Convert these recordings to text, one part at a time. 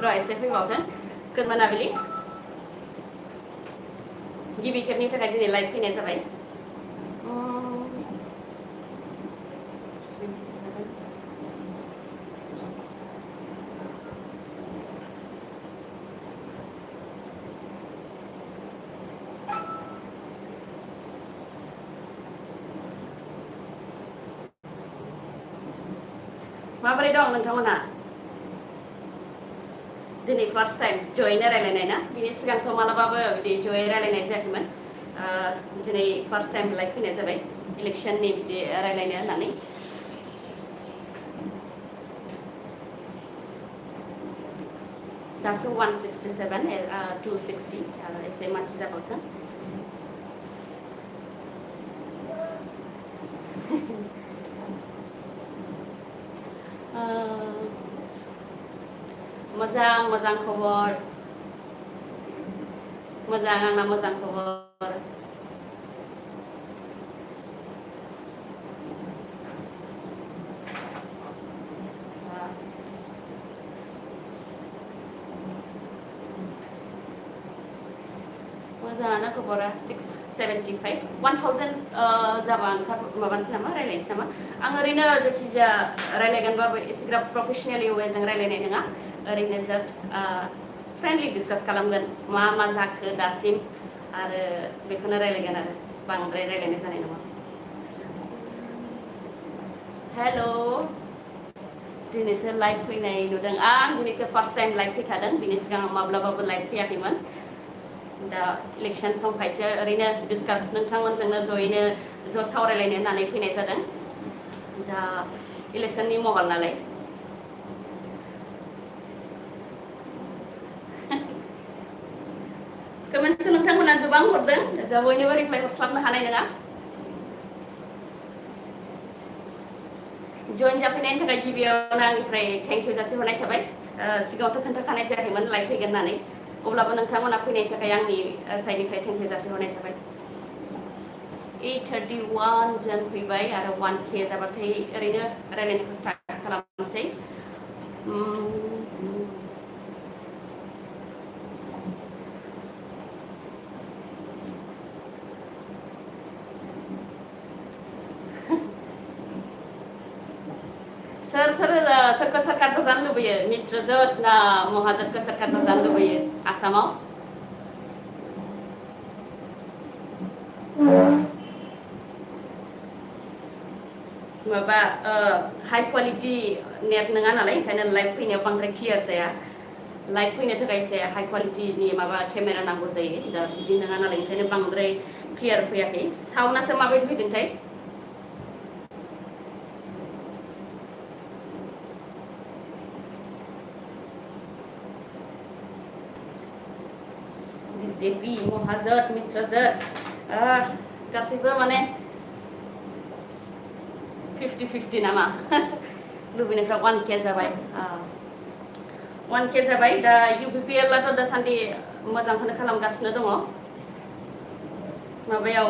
र' एसे फैबावथों गोजोन मोनाबिलि गिबि खेबनि थाखाय दिनै लाइभ फैनाय जाबाय माबोरै दं नोंथांमोनहा दिनै फार्स्ट टाइम जयैनो रायलायनाय ना बिनि सिगांथ' मालाबाबो बिदि जयै रायलायनाय जायाखैमोन दिनै फार्स्ट टाइम लाइभ फैनाय जाबाय इलेक्सननि बिदि रायलायनो होननानै दासो 167 260 एसे मानसि जाबावथों मोजां खबर मोजां आंना मोजां खबर मोजाङानो खबरा 675 1000 जाबा ओंखार माबानोसै नामा रायलायनोसै नामा आं ओरैनो जायखिजाया रायलायगोनबाबो एसेग्राब प्रफेसनेलि वेजों रायलायनाय नङा ओरैनो जास्ट फ्रेन्डलि डिसकास खालामगोन मा जाखो दासिम आरो बेखौनो रायलायगोन आरो बांद्राय रायलायनाय जानाय नङा हेल' दिनैसो लाइभ फैनाय नुदों आं दिनैसो फार्स्ट टाइम लाइभ फैखादों बिनि सिगां माब्लाबाबो लाइभ फैयाखैमोन दा इलेक्सन समखायसो ओरैनो डिसकास नोंथांमोनजोंनो जयैनो ज' सावरायलायनो होननानै फैनाय जादों दा इलेक्सननि महल नालाय कमेन्ट्सखौ नोंथांमोना गोबां हरदों दा बयनोबो रिप्लाइ हरस्लाबनो हानाय नङा जइन जाफैनायनि थाखाय गिबियावनो आंनिफ्राय थेंक इउ जासिहरनाय थाबाय सिगाङावथ' खोन्थाखानाय जायाखैमोन लाइभ फैगोन होननानै अब्लाबो नोंथांमोना फैनायनि थाखाय आंनि साइडनिफ्राय थेंक इउ जासिहरनाय थाबाय 831 जों फैबाय आरो 1K जाबाथाय ओरैनो रायलायनायखौ स्टार्ट खालामनोसै सोरखौ सोरखार जाजानो लुबैयो मित्रजोत ना महाजोतखौ सोरखार जाजानो लुबैयो आसामाव माबा हाई क्वालिटी नेट नङा नालाय ओंखायनो लाइभ फैनायाव बांद्राय क्लियार जाया लाइभ फैनो थाखाय एसे हाई क्वालिटीनि माबा केमेरा नांगौ जायो दा बिदि नङा नालाय ओंखायनो बांद्राय क्लियार फैयाखै साउन्डआसो माबायदि फैदोंथाय बिजेपि महाजोत मित्रजोत गासैबो माने 50-50 नामा लुबैनायफ्रा 1K जाबाय 1K जाबाय दा UPPLआथ' दासान्दि मोजांखौनो खालामगासिनो दङ माबायाव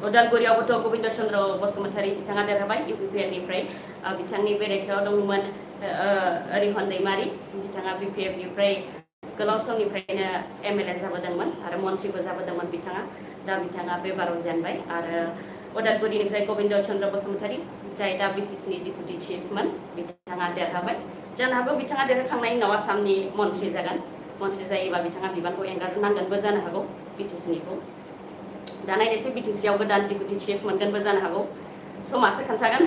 उदालगुरियावबोथ' गबिन्द चन्द्र बसुमतारी बिथाङा देरहाबाय UPPLनिफ्राय बिथांनि बेरेखायाव दंमोन रिहन दैमारि बिथाङा BPFनिफ्राय गोलाव समनिफ्रायनो MLA जाबोदोंमोन आरो मन्त्रिबो जाबोदोंमोन बिथाङा दा बिथाङा बे बाराव जेनबाय आरो उदालगुरिनिफ्राय गबिन्द चन्द्र बसुमतारी जाय दा BTCनि डिपुटि चिफमोन बिथाङा देरहाबाय जानो हागौ बिथाङा देरहाखांनायनि उनाव आसामनि मन्त्रि जागोन मन्त्रि जायोबा बिथाङा बिबानखौ एंगारनांगोनबो जानो हागौ BTCनिखौ दा नायनोसै BTCआव गोदान डिपुटि चिफ मोनगोनबो जानो हागौ समासो खोन्थागोन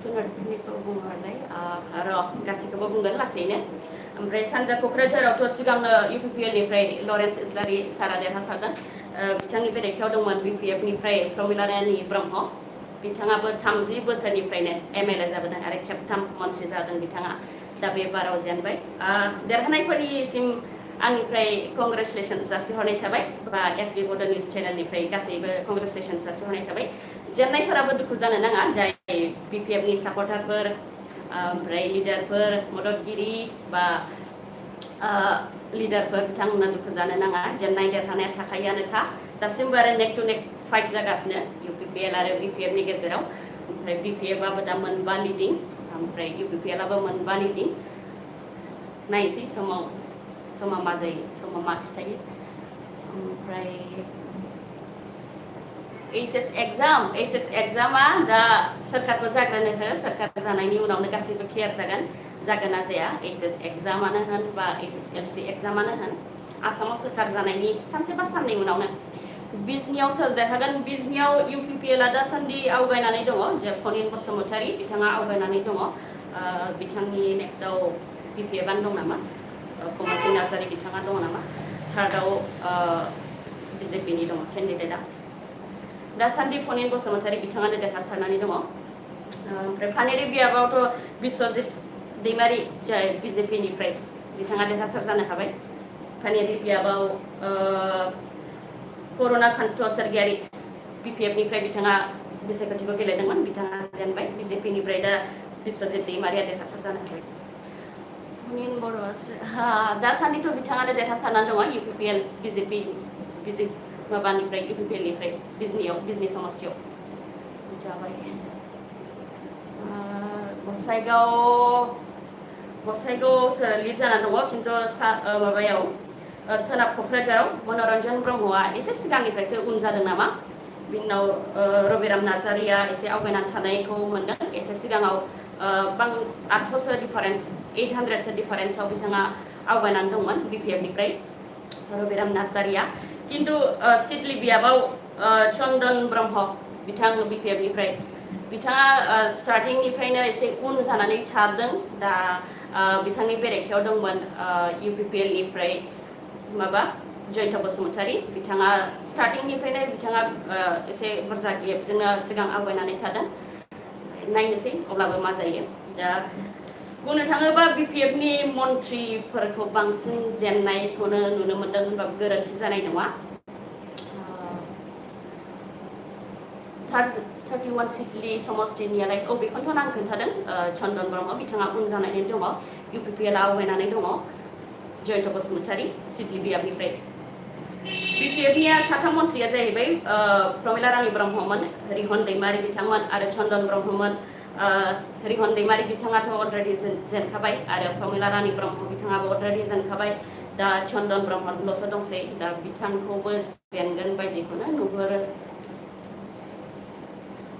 जुनारफोरनिखौ बुंहरनाय र' गासैखौबो बुंगोन लासैनो ओमफ्राय सानजा क'क्राझारावथ' सिगांनो UPPLनिफ्राय लरेन्स इस्लारि सारा देरहासारदों बिथांनि बेरेखायाव दंमोन BPFनिफ्राय प्रमिला रानी ब्रह्म बिथाङाबो 30 बोसोरनिफ्रायनो MLA जाबोदों आरो खेबथाम मन्त्रि जादों बिथाङा दा बे बाराव जेनबाय देरहानायफोरनिसिम आंनिफ्राय कंग्रेचुलेसन्स जासिहरनाय थाबाय बा SB बड' निउस चेनेलनिफ्राय गासैबो कंग्रेचुलेसन्स जासिहरनाय थाबाय जेननायफोराबो दुखु जानो नाङा जाय BPFनि सापर्टारफोर ओमफ्राय लिडारफोर मददगिरि बा लिडारफोर बिथांमोना दुखु जानो नाङा जेननाय देरहानाया थाखायोआनोखा दासिमबो आरो नेक टु नेक फाइट जागासिनो UPPL आरो BPFनि गेजेराव ओमफ्राय BPFआबो दा मोनबा लिडिं ओमफ्राय UPPLआबो मोनबा लिडिं नायसै समाव मा जायो समाव मा खिथायो ओमफ्राय HS एग्जामा दा सोरखारबो जाग्रोनो हो सोरखार जानायनि उनावनो गासैबो क्लियार जागोन ना जाया HS एग्जामानो होन बा SSLC एग्जामानो होन आसामाव सोरखार जानायनि सानसे बा साननै उनावनो बिजनियाव सोर देरहागोन बिजनियाव UPPLआ दासान्दि आवगायनानै दङ जे फनिन बसुमतारी बिथाङा आवगायनानै दङ बिथांनि नेक्स्टआव BPFआनो दं नामा कमलसिं नार्जारी बिथाङा दङ नामा थार्डआव BJPनि दङ केन्डिडेटआ दासान्दि फनिन बसुमतारी बिथाङानो देरहासारनानै दङ ओमफ्राय पानेरि बियाबावथ' बिश्वजित दैमारी जाय BJPनिफ्राय बिथाङा देरहासार जानो हाबाय पानेरि बियाबाव करुणाकान्त सरगियारी BPFनिफ्राय बिथाङा बिसायख'थिखौ गेलेदोंमोन बिथाङा जेनबाय BJPनिफ्राय दा बिश्वजित दैमारिया देरहासार जानो हाबाय फनिन बर'आसो दासान्दिथ' बिथाङानो देरहासारनानै दङ UPPL BJP माबानिफ्राय UPPLनिफ्राय बिजनि समस्तियाव जाबाय गसाइगाव लिड जाना दङ खिन्थु माबायाव सोनाब क'क्राझाराव मनरन्जन ब्रह्मआ एसे सिगांनिफ्रायसो उन जादों नामा बिनि उनाव रबिराम नार्जारिया एसे आवगायनानै थानायखौ मोनदों एसे सिगाङाव 800सो डिफारेन्स 800सो डिफारेन्सआव बिथाङा आवगायनानै दंमोन BPFनिफ्राय रबिराम नार्जारिया किन्तु सिडली बियाबाव चन्दन ब्रह्म बिथां BPFनिफ्राय बिथाङा स्टार्टिंनिफ्रायनो एसे उन जानानै थादों दा बिथांनि बेरेखायाव दंमोन UPPLनिफ्राय माबा जयन्त बसुमतारी बिथाङा स्टार्टिंनिफ्रायनो बिथाङा एसे बुरजा गेपजोंनो सिगां आवगायनानै थादों नायनोसै अब्लाबो मा जायो दा बुंनो थाङोबा BPFनि मन्थ्रिफोरखौ बांसिन जेननायखौनो नुनो मोन्दों होनबाबो गोरोन्थि जानाय नङा 31 सिडली समस्तिनियालाय बेखौनोथ' आं खोन्थादों चन्दन ब्रह्म बिथाङा उन जानानै दङ UPPLआ आवगायनानै दङ जयन्त बसुमतारी सिडली बियाबनिफ्राय BPFनिया साथाम मन्थ्रिया जाहैबाय प्रमिला रानी ब्रह्ममोन रिहन दैमारी बिथांमोन आरो चन्दन ब्रह्ममोन रिहन दैमारी बिथाङाथ' अलरेडि जेनखाबाय आरो प्रमिला रानी ब्रह्म बिथाङाबो अलरेडि जेनखाबाय दा चन्दन ब्रह्मल'सो दंसै दा बिथांखौबो जेनगोन बायदिखौनो नुहुरो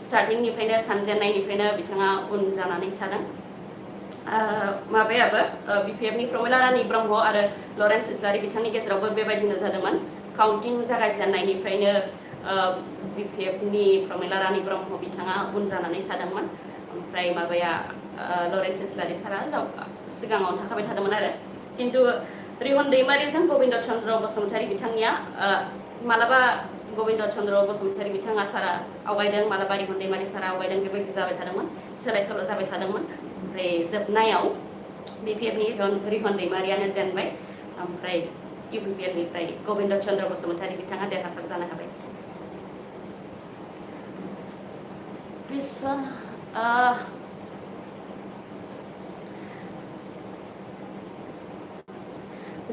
स्टार्टिंनिफ्रायनो सानजेननायनिफ्रायनो बिथाङा उन जानानै थादों माबायाबो BPFनि प्रमिला रानी ब्रह्म आरो लरेन्स इस्लारि बिथांनि गेजेरावबो बेबायदिनो जादोंमोन काउन्टिं जागायजेननायनिफ्रायनो BPFनि प्रमिला रानी ब्रह्म बिथाङा उन जानानै थादोंमोन ओमफ्राय माबाया लरेन्स इस्लारि सारा सिगाङावनो थाखाबाय थादोंमोन आरो किन्तु रिहन दैमारीजों गबिन्द चन्द्र बसुमतारी बिथांनिया मालाबा गबिन्द चन्द्र बसुमतारी बिथाङा सारा आवगायदों मालाबा रिहन दैमारी सारा आवगायदों बेबायदि जाबाय थादोंमोन सोलाय सोल' जाबाय थादोंमोन ओमफ्राय जोबनायाव BPFनि रिहन दैमारियानो जेनबाय ओमफ्राय UPPLनिफ्राय गबिन्द चन्द्र बसुमतारी बिथाङा देरहासार जानो हाबाय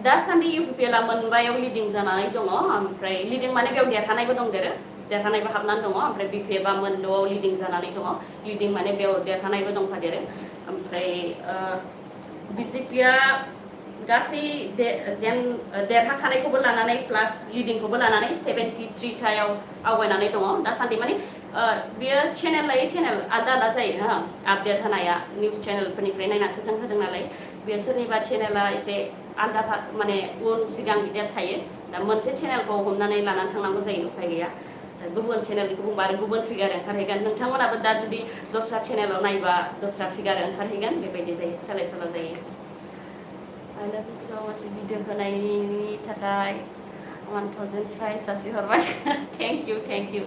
दासान्दि UPPLआ मोनबायाव लिडिं जानानै दङ ओमफ्राय लिडिं माने बेयाव देरहानायबो दंदेरो देरहानायबो हाबनानै दङ ओमफ्राय BPFआ मोनद'आव लिडिं जानानै दङ लिडिं माने बेयाव देरहानायबो दंफादेरो ओमफ्राय BJPआ गासै देरहाखानायखौबो लानानै प्लास लिडिंखौबो लानानै 73थायाव आवगायनानै दङ दासान्दि माने बेयो चेनेल लायै चेनेल आलदा आलदा जायो आपडेट होनाया निउस चेनेलफोरनिफ्राय नायनानैसो जों होदों नालाय बे सोरनिबा चेनेला एसे आलदा माने उन सिगां बिदिया थायो दा मोनसे चेनेलखौ हमनानै लानानै थांनांगौ जायो उफाय गैया गुबुन चेनेलनिखौ बुंबा आरो गुबुन फिगार ओंखारहैगोन नोंथांमोनाबो दा जुदि दस्रा चेनेलाव नायबा दस्रा फिगार ओंखारहैगोन बेबायदि जायो सोलाय सोल' जायो I love you so much video होनायनि थाखाय 1000 प्राइज जासिहरबाय थेंक इउ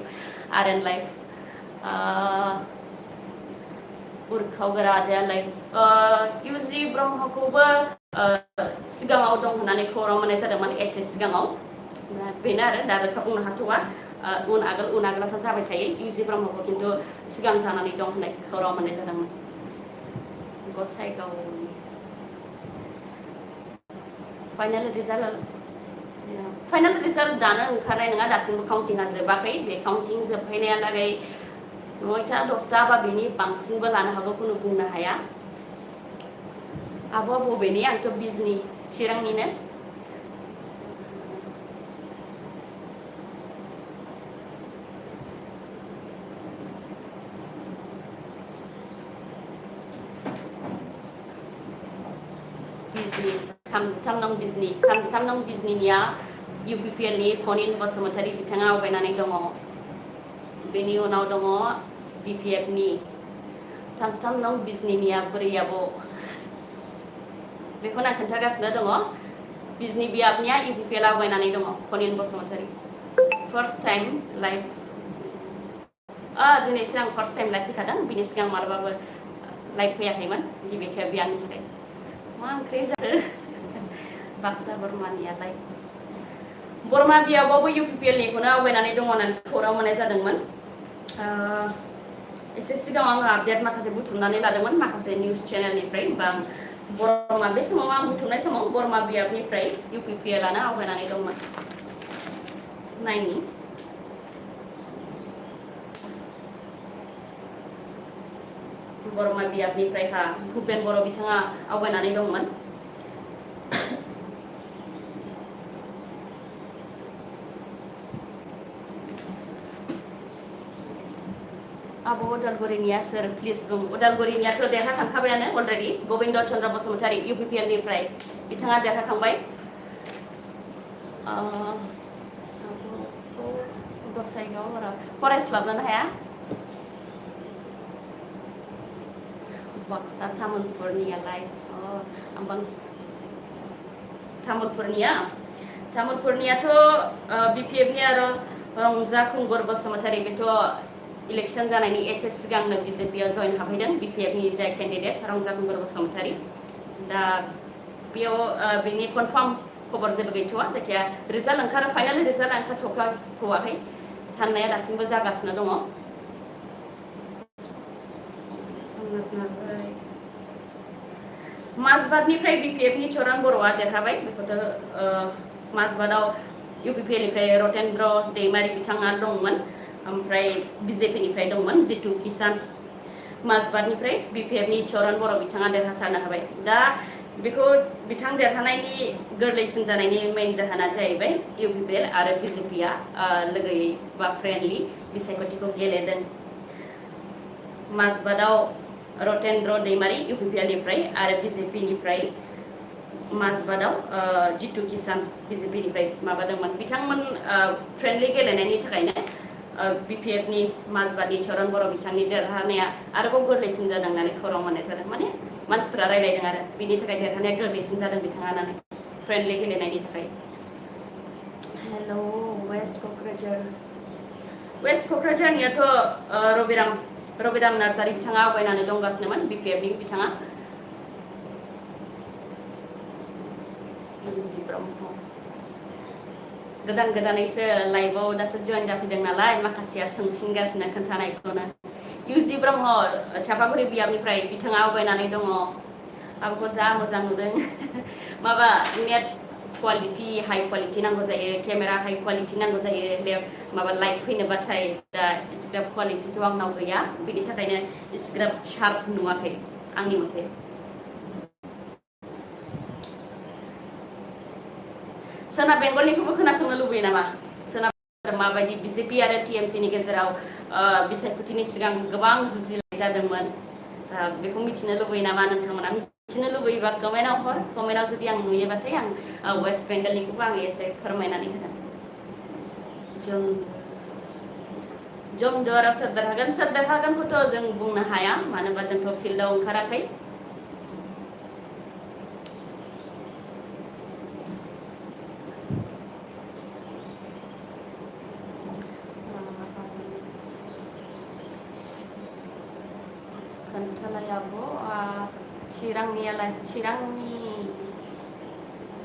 आरएन लाइफ उरखावगोरा आदायालाय UG ब्रह्मखौबो सिगाङाव दं होननानै खौरां मोननाय जादोंमोन एसे सिगाङाव बेनो आरो दा रोखा बुंनो हाथ'वा उन आगोलाथ' जाबाय थायो UG ब्रह्मखौ खिन्थु सिगां जानानै दं होननाय खौरां मोननाय जादोंमोन गसाइगावनि फाइनाल रिजाल्ट दानो ओंखारनाय नङा दासिमबो काउन्टिंआ जोबाखै बे काउन्टिं जोबहैनायालागै नयथा 10ता बा बेनि बांसिनबो लानो हागौ खुनु बुंनो हाया आब'आ बबेनि आंथ' बिजनि चिरांनिनो बिजनि 33 नं बिजनि 33 नं बिजनिनिया UPPL नि फनिन बसुमतारी बिथाङा आवगायनानै दङ बेनि उनाव दङ BPF नि 33 नं बिजनिनिया बोरै आब' बेखौनो आं खोन्थागासिनो दङ बिजनि बियाबनिया UPPL आवगायनानै दङ फनिन बसुमतारी फार्स्ट टाइम लाइभ दिनैसो आं फार्स्ट टाइम लाइभ फैखादों बिनि सिगां मालाबाबो लाइभ फैयाखैमोन गिबि खेब आंनि थाखाय मा ओंख्रि जाखो बाक्सा बरमानियालाय बरमा बियाबावबो UPPL निखौनो आवगायनानै दङ होननानै खौरां मोननाय जादोंमोन एसे सिगाङाव आङो आपडेट माखासे बुथुमनानै लादोंमोन माखासे निउस चेनेलनिफ्राय बा बरमा बे समाव आं बुथुमनाय समाव बरमा बियाबनिफ्राय UPPL आनो आवगायनानै दंमोन नायनि बरमा बियाबनिफ्रायहा भुपेन बर' बिथाङा आवगायनानै दंमोन आब' उदालगुरिनिया सोर प्लिज बुं उदालगुरिनियाथ' देरहाखांखाबायानो अलरेडि गबिन्द चन्द्र बसुमतारी UPPL निफ्राय बिथाङा देरहाखांबाय गसाइगाव फरायस्लाबनोनो हाया बाक्सा तामुलपुरनियालाय तामुलपुरनियाथ' BPF नि आरो रंजा खुंगुर बसुमतारी बेथ' इलेक्शन जानायनि एसे सिगांनो BJP आव जइन हाबहैदों BPF नि जाय केन्डिडेट रंजा खुंगुर बसुमतारी दा बेयाव बेनि कनफार्म खबर जेबो गैथ'वा जायखिया रिजाल्ट ओंखारो फाइनाल रिजाल्ट ओंखारथ'वाखै साननाया दासिमबो जागासिनो दङ माजबादनिफ्राय BPF नि चरण बर'आ देरहाबाय बेखौथ' माजबादाव UPPL निफ्राय रतेन्द्र दैमारि बिथाङा दंमोन ओमफ्राय BJP निफ्राय दंमोन जितु किसान माजबादनिफ्राय BPF नि चरण बर' बिथाङा देरहासारनो हाबाय दा बेखौ बिथां देरहानायनि गोरलैसिन जानायनि मेइन जाहोना जाहैबाय UPPL आरो BJP आ लोगोयै बा फ्रेन्डलि बिसायख'थिखौ गेलेदों माजबादाव रतेन्द्र दैमारि UPPL निफ्राय आरो BJP निफ्राय माजबादाव जितु किसान BJP निफ्राय माबादोंमोन बिथांमोन फ्रेन्डलि गेलेनायनि थाखायनो BPF नि माजबादनि चरण बर' बिथांनि देरहानाया आरोबाव गोरलैसिन जादों होननानै खौरां मोननाय जादों माने मानसिफोरा रायलायदों आरो बिनि थाखाय देरहानाया गोरलैसिन जादों बिथाङा होननानै फ्रेन्डलि गेलेनायनि थाखाय हेल' वेस्ट क'क्राझारनियाथ' रबिराम नार्जारि बिथाङा आवगायनानै दंगासिनोमोन BPF नि बिथाङा गोदानैसो लाइभआव दासो जइन जाफैदों नालाय माखासेया सोंफिनगासिनो खोन्थानायखौनो UG ब्रह्म चापागुरि बियाबनिफ्राय बिथाङा आवगायनानै दङ आंखौ जा मोजां नुदों माबा नेट क्वालिटि हाई क्वालिटि नांगौ जायो केमेरा हाई क्वालिटि नांगौ जायो माबा लाइभ फैनोबाथाय दा इसिग्राब क्वालिटिथ' आंनाव गैया बिनि थाखायनो इसिग्राब शार्प नुवाखै आंनि मथे सोनाब बेंगलनिखौबो खोनासंनो लुबैयो नामा सोनाब माबायदि BJP आरो TMC नि गेजेराव बिसायख'थिनि सिगां गोबां जुजिलायनाय जादोंमोन बेखौ मिथिनो लुबैयो नामा नोंथांमोना मिथिनो लुबैयोबा कमेन्टआव हर कमेन्टआव जुदि आं नुयोबाथाय आं वेस्ट बेंगलनिखौबो आं एसे फोरमायनानै होगोन जमदुवाराव सोर देरहागोनखौथ' जों बुंनो हाया मानो होनबा जोंथ' फिल्डआव ओंखाराखै खोन्थालायाबो चिरांनि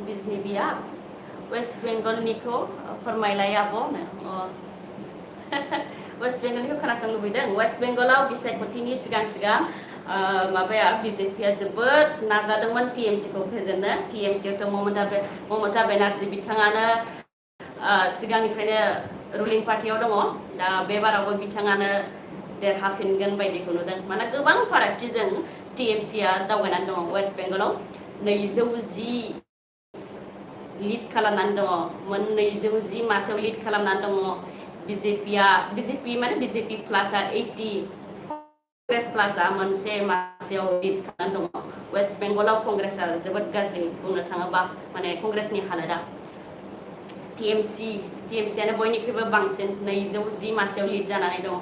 बिजनि बिया वेस्ट बेंगलनिखौ फोरमायलायाबो वेस्ट बेंगलनिखौ खोनासंनो लुबैदों वेस्ट बेंगलाव बिसायख'थिनि सिगां माबाया BJP आ जोबोद नाजादोंमोन TMC खौ फेजेननो TMC आवथ' ममता बेनार्जी बिथाङानो सिगांनिफ्रायनो रुलिं पार्टियाव दङ दा बे बारावबो बिथाङानो देरहाफिनगोन बायदिखौ नुदों माने गोबां फारागथिजों टिएमसिआ दावगानानै दङ वेस्ट बेंगलाव 210 लिड खालामनानै दङ 210 मासियाव लिड खालामनानै दङ बिजेपि माने बिजेपि प्लासआ 80 कंग्रेस प्लासआ मोनसे मासियाव लिड खालामनानै दङ वेस्ट बेंगलाव कंग्रेसआ जोबोद गाज्रि बुंनो थाङोबा माने कंग्रेसनि हालोदा टिएमसिआनो बयनिख्रुइबो बांसिन 210 मासियाव लिड जानानै दङ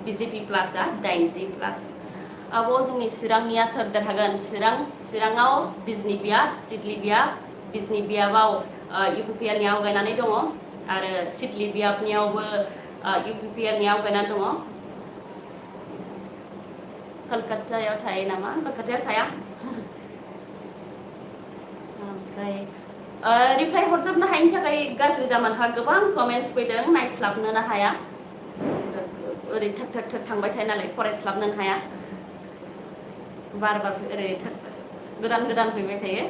बिजेपि प्लासआ 80 प्लास अब जोंनि चिरांनिया सोर देरहागोन चिराङाव बिजनि बियाब सिडली बियाब बिजनि बियाबाव इउपिपिएलनि आवगायनानै दङ आरो सिडली बियाबनियावबो इउपिपिएलनि आवगायनानै दङ कलकातायाव थायो नामा कलकातायाव थाया ओमफ्राय रिप्लाइ हरजोबनो हायिनि थाखाय गाज्रि दामोनहा गोबां कमेन्ट्स फैदों नायस्लाबनोनो हाया ओरै थाग थांबाय थायो नालाय फरायस्लाबनोनो हाया बार ओरै गोदान फैबाय थायो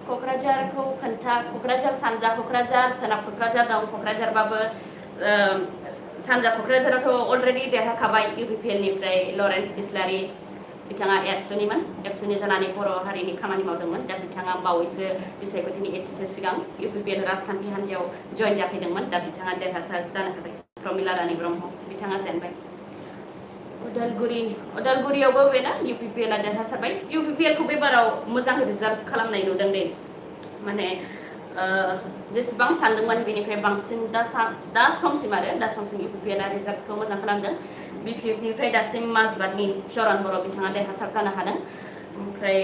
क'क्राझारखौ खोन्था क'क्राझार सानजा क'क्राझार सोनाब क'क्राझार दं क'क्राझारबाबो सानजा क'क्राझारावथ' अलरेडि देरहाखाबाय इउपिपिएलनिफ्राय लरेन्स इस्लारि बिथाङा एबसुनि जानानै बर' हारिनि खामानि मावदोंमोन दा बिथाङा बावैसो बिसायख'थिनि एसेसो सिगां इउपिपिएल राजखान्थि हान्जायाव जइन जाफैदोंमोन दा बिथाङा देरहासार जानो हाबाय प्रमिला रानी ब्रह्म बिथाङा जेनबाय उदालगुरियावबो बेनो इउपिपिएलआ देरहासारबाय इउपिपिएलखौ बे बाराव मोजां रिजाल्ट खालामनाय नुदों दे माने जेसेबां सानदोंमोन बेनिफ्राय बांसिन दा समसिम इउपिपिएलआ रिजाल्टखौ मोजां खालामदों बिपिएफनिफ्राय दासिम माजबाटनि चरण बर' बिथाङा देरहासार जानो हादों ओमफ्राय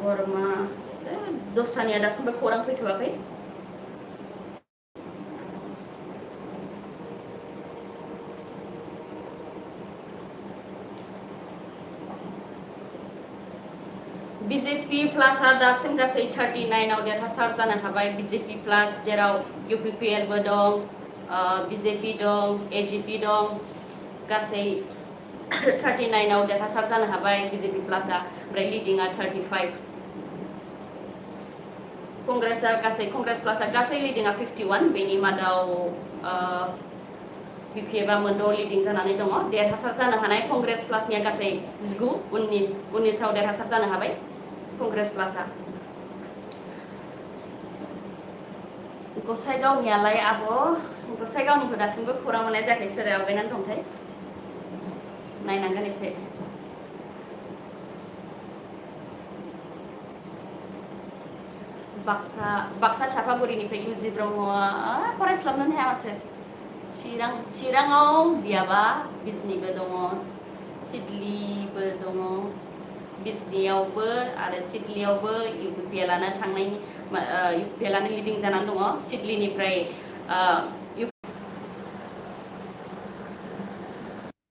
बरमा दस्रानिया दासिमबो खौरां फैथ'वाखै बिजेपि प्लासआ दासिम गासै 39आव देरहासार जानो हाबाय बिजेपि प्लास जेराव इउपिपिएलबो दं बिजेपि दं एजिपि दं गासै 39आव देरहासार जानो हाबाय बिजेपि प्लासआ ओमफ्राय लिडिंआ 35 कंग्रेस प्लासआ गासै लिडिंआ 51 बेनि मादाव बिपिएफआ मोनद' लिडिं जानानै दङ देरहासार जानो हानाय कंग्रेस प्लासनिया गासै 19आव देरहासार जानो हाबाय कंग्रेस प्लासआ गसाइगावनियालाय गसाइगावनिखौ दासिमबो खौरां मोननाय जायाखै सोर आवगायनानै दंथाय नायनांगोन एसे बाक्सा चापागुरिनिफ्राय इउजि ब्रह्मआ फरायस्लाबनोनो हाया माथो चिराङाव बियाबा बिजनिबो दङ सिडलीबो दङ बिजनियावबो आरो सिडलीयावबो इउपिपिएलआनो लिडिं जानानै दङ सिडलीनिफ्राय